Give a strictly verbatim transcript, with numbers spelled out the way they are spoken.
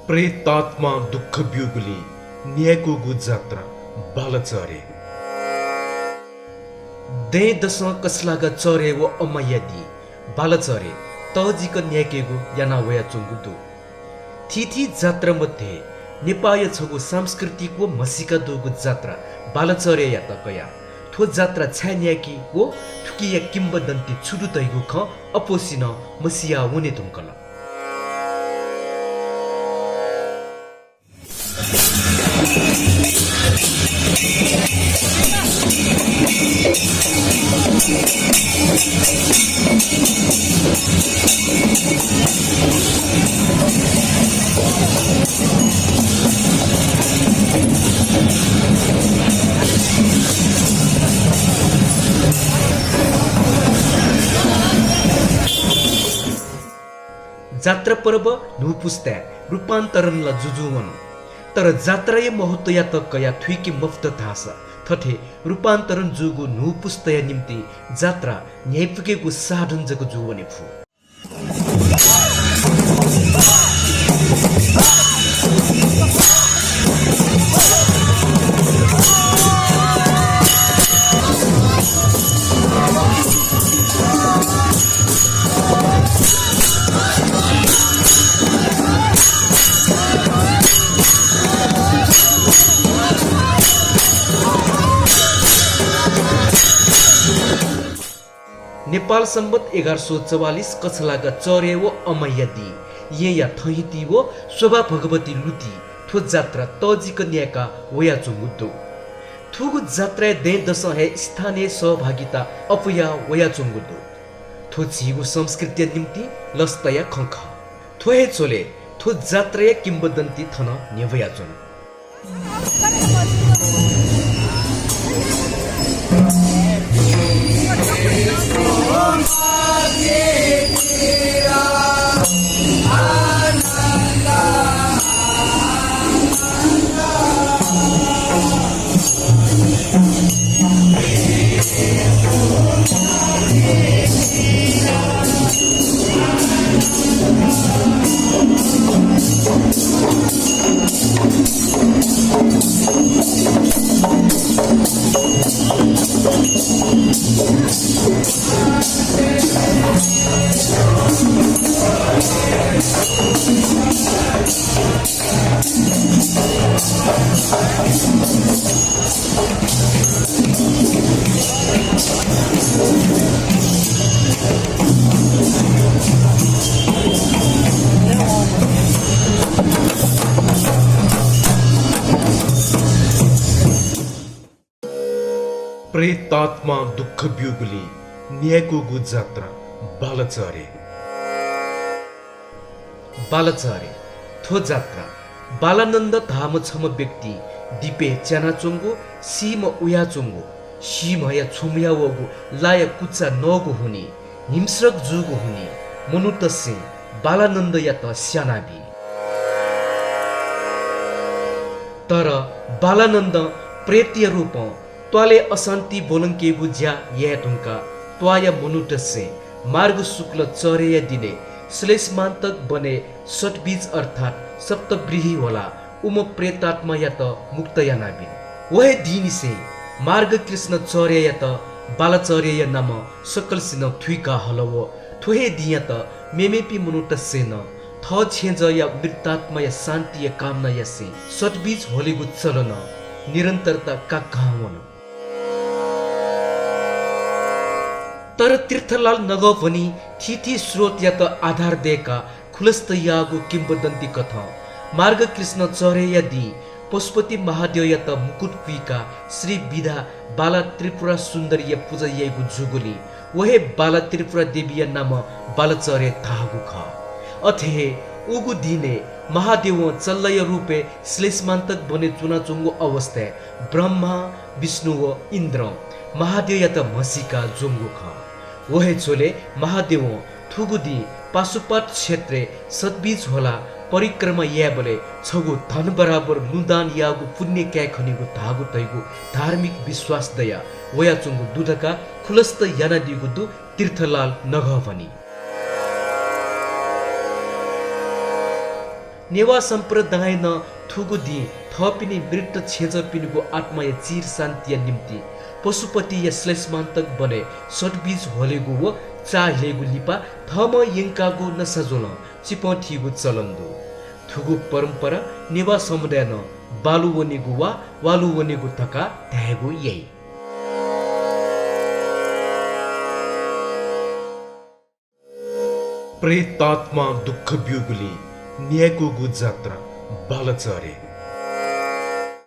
प्रेतात्मा दुःख ब्यूगुलिं न्यायेकूगु जात्रा बालाचह्रे। दँय्‌दसं कछलागा चह्रे व अमाया दिं बालाचह्रे तःजिक न्यायेकेगु याना वयाच्वंगु दु। थीथी जात्रा मध्ये नेपाःया छगू सांस्कृतिक व म्हसीका दुगु जात्रा बालाचह्रेयात कयाः थ्व जात्रा छाय् न्यायेकी व थुकिया किंवदन्ती छु दु धइगु खँ अप्वःसिनं मसिया वने धुंकल। जात्रा पर्व न्हू पुस्ताय् रूपान्तरण ला जुजुं वन। तर जात्राया महत्वयात कयाः थुइके मफुत धाःसा थथे रूपान्तरण जूगु न्हू पुस्ताया निंतिं जात्रा न्ह्याइपुकेगु साधन जक जू वने फु। नेपाल संवत् एघार सौ चौवालिस कछलागा चह्रे व अमाया दिं येँया थहिति व शोभा भगवती लुति थ्व जात्रा तःजिक न्यायेका वयाच्वंगु दु। थुगु जात्राय् दँय्‌दसं हे स्थानीय सहभागिता अप्वया वयाच्वंगु दु। थ्व झीगु संस्कृतिया निंतिं लसताया खँ खः। थ्व हे झ्वलय् थ्व जात्राया किंवदन्ती थन न्ह्यब्वयाच्वना। प्रेतात्मा दुःख ब्यूगुलिं न्यायेकूगु जात्रा बालाचह्रे। बालाचह्रे। थ्व जात्रा बालानन्द धाःम्ह छम्ह व्यक्तिं दिपय् च्यानाच्वंगु, सीम्ह उयाच्वंगु, सीम्हया छ्वम्हया वःगु लाया कुचा नःगु हुनिं हिंस्रक जूगु हुनिं मनूतय्सं बालानन्दयात स्यानाबी। तर बालानन्दं प्रेतया रूपं त्वालय् अशान्ति ब्वलंकेगु ज्या याये धुंकाः त्वाःया मनूतय्सं मार्ग शुक्ल चह्रेया दिनय् श्लेषमान्तक वनय् षट्बीज अर्थात् सप्तव्रीहि ह्वलाः उम्ह प्रेतात्मायात मुक्त यानाबिल। व हे दिंनिसें मार्गकृष्ण चह्रेयात बालाचह्रेया नामं सकलसिनं थुइका हल व थ्व हे दिंयात मेमेपिं मनूतय्सं नं थः छेँजःया मृतात्माया शान्तिया कामना यासें षट्बीज ह्वलेगु चलनं निरन्तरता काकां वन। तर तीर्थलाल नगःभनिं थीथी स्रोतयात आधार दय्काः खुलस्त याःगु किंवदन्ती कथं मार्गकृष्ण चह्रेया दिं पशुपति महाद्यःयात मुकुट पुइकाः श्री विधा बाला त्रिपुरा सुन्दरीया पुजा याइगु जूगुलिं व हे बाला त्रिपुरा देवीया नामं बालाचह्रे धाःगु खः। अथे हे उगु दिनय् महाद्यवं चल्लाया रूपय् श्लेषमान्तक वनय् च्वनाच्वंगु अवस्थाय् ब्रह्मा, विष्णु व इन्द्रं महाद्यःयात म्हसीका ज्वंगु खः। व हे झ्वलय् महाद्यवं थुगु दिं पाशुपत क्षेत्रय् सतबीज ह्वलाः परिक्रमा यायेबलय् छगू धन बराबर लुँ दान याःगु पुण्य काये खनीगु धाःगु धइगु धार्मिक विश्वास दयाः वयाच्वंगु दु धकाः खुलस्त यानादीगु दु तीर्थलाल नगःभनि। नेवाः सम्प्रदायं नं थुगु दिं थःपिनि मृत छेँजःपिनिगु आत्माया चिर शान्तिया निम्तिं पशुपतिया श्लेषमान्तक वनय् सतबीज ह्वलेगु व चाःहिलेगु लिपा थःम्हं यंकागु नसाज्वलं चिपं थीगु चलन दु। थुगु परम्परा नेवाः समुदायं नं बालु वनेगु वा वालु वनेगु धकाः धायेगु याइ। प्रेतात्मां दुःख ब्यूगुलिं न्याय्कूगु जात्रा बालाचह्रे।